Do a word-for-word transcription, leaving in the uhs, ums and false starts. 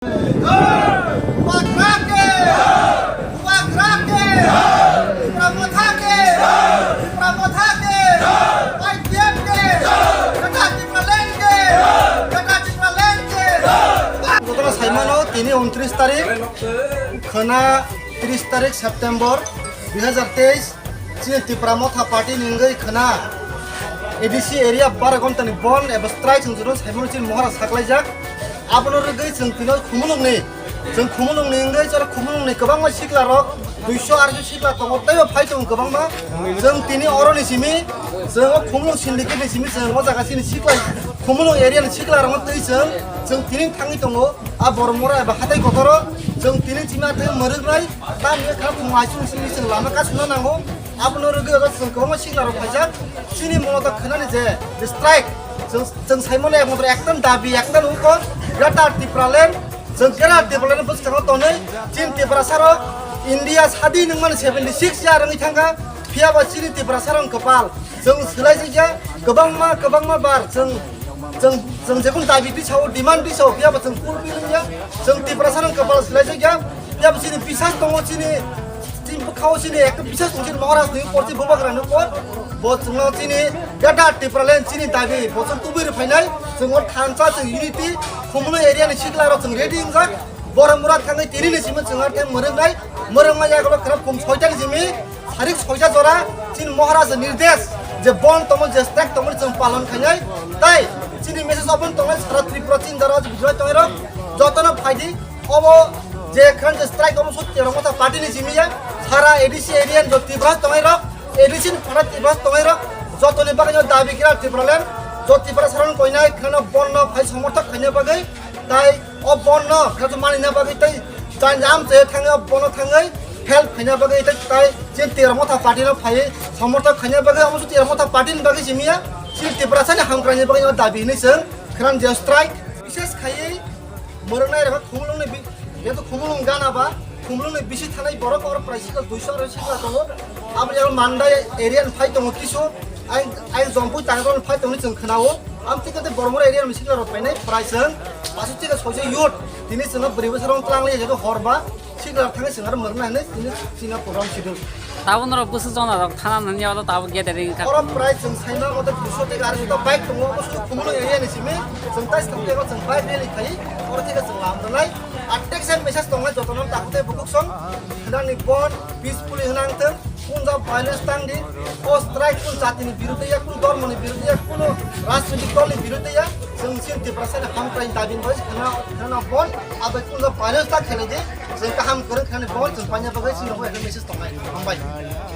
Bubagra ke! Bubagra ke! Tipra Motha ke! Tipra Motha ke! I P F ke! Greater Tipraland ke! Greater Tipraland ke! Gotoro saimano tini untris tarik, khwna tris tarik September dui hazar teis, chini Tipra Motha Party ni wngwi khwna A D C area bara ghonta ni bon eba strike chwng juro saimano chini mohora saklaijak. Abono rwgwi chwng tino Khumulwng ni, chwng Khumulwng ni wngwi chwra Khumulwng ni kwbangma sikla rok duiso arso sikla tongo, teibo phai tongo kwbangma. Chwng tini oro ni simi, chwng o Khumulwng syndicate ni simi chwng o jaga chini sikla, Khumulwng area ni sikla rokno twi chwng, chwng tini thangwi tongo. A Boromura eba hatai kotoro chwng tini chima tei mwrwknai, tamni kha thwng aisuk simi chwng lama kasuna nango. Abono rwgwi oro chwng kwbangma sikla rok phaijak. Chini mono to khwnani je, je strike, chwng, chwng saimano ekmatro ektan dabi, ektan uko, Greater Tipraland, chwng Greater Tipraland bwskango tonwi, chini Tiprasa rok India sadi nungmani seventy six ya rwngwi thangkha, phiyaba chini Tiprasa rok kwpal. Chwng swlaijakya kwbangma, kwbangma bar chwng, chwng, chwng jekun dabi twi sao, demand twi sao, phiyaba chwng fulfill wngya. Chwng Tiprasa rok kwpal swlaijakya, phiyaba chini bisas tongo, chini, chini bwkhao chini ekta bisas tongo, chini Maharaj ni upor, chini Bubagra ni upor. Bo chwngno chini Greater Tipraland chini dabi, bo chwng tubui rw phainai, chwng o thansa, chwng unity, Khumulwng area ni sikla rok chwng ready wngjak. Boromura thangwi tini ni simi chwng ar thai mwrwknai, mwrwkma yagulo khwrap khum soita ni simi, tarik soita jora, chini Maharaj nirdesh, je bon tomo, je strike tomo, chwng palon khainai. Tai chini message open tongnai sara Tripura chini jora, Gujarat tongnai rok, jotono phaidi, obo je khwran je strike omo sut Tipra Motha Party ni simi ya, sara A D C area ni jot Tripura tongnai rok, A D C ni phara Tripura tongnai rok, jotoni bagwi no dabi kira Tipraland, jot Tipra saron koinai khwrano bon no phai somorthok khaina bagwi, tai o bon no khato manina bagwi tei jani amchai thangwi o bon no thangwi help khaina bagwi tei tai chini Tipra Motha Party no phai somorthok khaina bagwi, omo Tipra Motha Party ni bagwi simi ya, chini Tiprasa ni hamkraini bagwi o dabi hinwi chwng khwran je strike. Bises khaiwi mwrwknai rok Khumulwng ni bi-, jeto Khumulwng gana ba, Khumulwng ni bisi thanai borok oro prai sikla duiso aro sikla tongo. Aboni aro Mandai area ni phai tongo kisu, ai, ai Jompui Tangroni phai tongni chwng khwnao. Am thik khe Boromura area ni sikla rok phainai prai chwng paso thik khe soise youth. Tini chwngno bwrwi bwsarok twlang lai jeto hor ba sikla rok thangwi chwng aro mwrwkna hinwi tini chini program sidul. Tabuk norok bwswk jona rok thana nani oro tabuk gathering kha. Oro prai chwng saima mothe duiso thik aro sikla bike tongo, obo sudu Khumulwng area ni simi. Chwng tai swkang tei chwng bike rally khai, oro thik khe chwng lam rwnai. Attek sen message tongnai jotono takhuk tei bukhuk song, khwnani bon, peacefully hwnang thung, kunja violence tang di, o strike kun jatini birudhe ya, kun dhormoni birudhe ya, kun rajnitik dolni birudhe ya, chwng chini Tiprasani hamkrai dabi bai khwna, khwna bon, abai kunja violence ta khelai di, chwng kaham kwrwng khwnani bon, chwng paina bagwi chini rokno ekta message tongnai, hambai.